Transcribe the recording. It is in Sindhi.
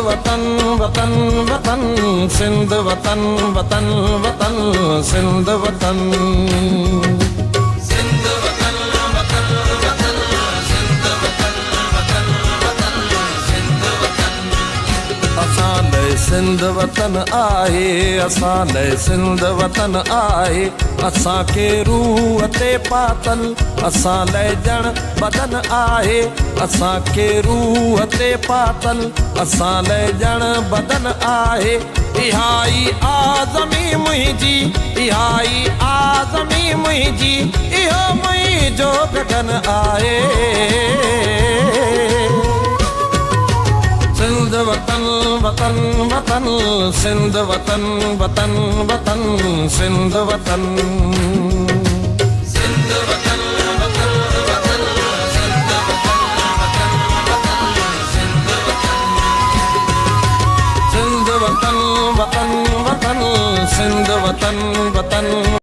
وطن وطن وطن سنڌ وطن وطن وطن سنڌ وطن. سنڌ وطن وطن وطن سنڌ وطن وطن وطن سنڌ وطن. اسان لئي سنڌ وطن آهي، اسان لئي سنڌ وطن آهي، اسان کي روح تي پاتل، اسان لئي ڄڻ بدن آهي، اسان کي روح تي پاتل، اسان لئي ڄڻ بدن آهي. اها ئي آزمي منهنجي، اها ئي آزمي منهنجي، اهو منهنجو گگن آهي. سنڌ وطن وطن وطن سنڌ وطن وطن وطن سنڌ وطن. سنڌ وطن وطن وطن سنڌ وطن وطن وطن سنڌ وطن. سنڌ وطن وطن وطن سنڌ وطن وطن.